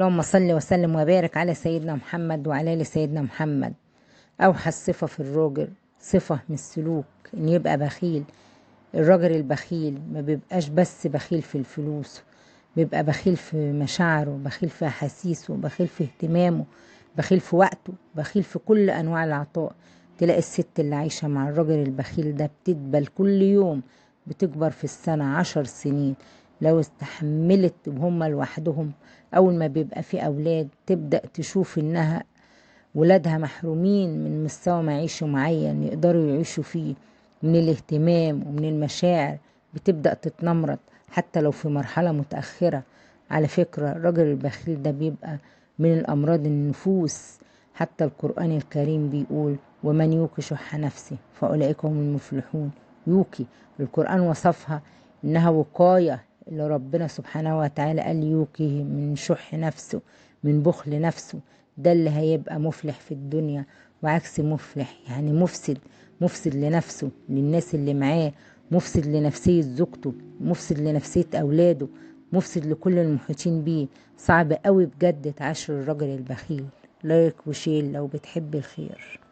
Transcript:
اللهم صل وسلم وبارك على سيدنا محمد وعلى آل سيدنا محمد. أوحش صفة في الراجل، صفة من السلوك، إن يبقى بخيل. الراجل البخيل ما بيبقاش بس بخيل في الفلوس، بيبقى بخيل في مشاعره، بخيل في أحاسيسه، بخيل في اهتمامه، بخيل في وقته، بخيل في كل أنواع العطاء. تلاقي الست اللي عايشة مع الراجل البخيل ده بتدبل كل يوم، بتكبر في السنة 10 سنين. لو استحملت وهم لوحدهم، أول ما بيبقى في أولاد تبدأ تشوف إنها ولادها محرومين من مستوى معيشي معين يقدروا يعيشوا فيه، من الاهتمام ومن المشاعر، بتبدأ تتنمرض حتى لو في مرحلة متأخرة. على فكرة الراجل البخيل ده بيبقى من الأمراض النفوس، حتى القرآن الكريم بيقول ومن يوق شح نفسه فأولئك هم المفلحون. يوقي، القرآن وصفها إنها وقاية اللي ربنا سبحانه وتعالى قال يوقيه من شح نفسه، من بخل نفسه. ده اللي هيبقى مفلح في الدنيا، وعكس مفلح يعني مفسد، مفسد لنفسه، للناس اللي معاه، مفسد لنفسية زوجته، مفسد لنفسية أولاده، مفسد لكل المحيطين بيه. صعب قوي بجد تعاشر الرجل البخيل. like و share لو بتحب الخير.